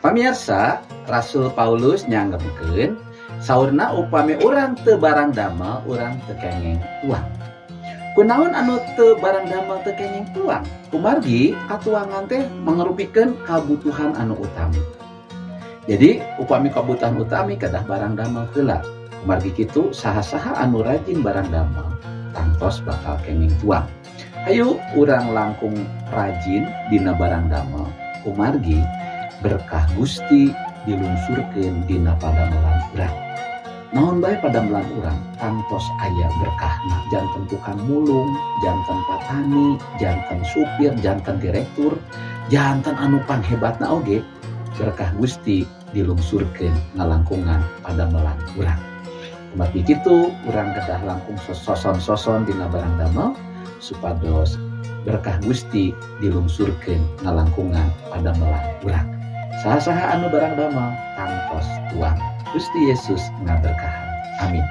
Pamirsa, Rasul Paulus nyanggemkeun saurna upami urang teu barang damel, urang teu kenging tuang. Kunaon anu teu barang damel teu kenging tuang? Kumargi katuangan teh mangrupikeun kabutuhan anu utami. Jadi upami kabutuhan utami kedah barang damel heula. Kumargi kitu, saha-saha anu rajin barang damel tangtos bakal kenging tuang. Hayu urang langkung rajin dina barang damel, kumargi berkah Gusti dilungsurkeun dina padamelan urang. Naon bae padamelan urang tangtos aya berkahna, janten tukang mulung, janten patani, janten supir, janten direktur, janten anu panghebatna oge, berkah Gusti dilungsurkeun ngalangkungan padamelan urang. Kumargi kitu, urang kedah langkung soson-soson dina barang damel supados berkah Gusti dilungsurkeun ngalangkungan padamelan urang. Saha-saha anu barang damel tangtos tuang. Gusti Yesus ngaberkahan. Amin.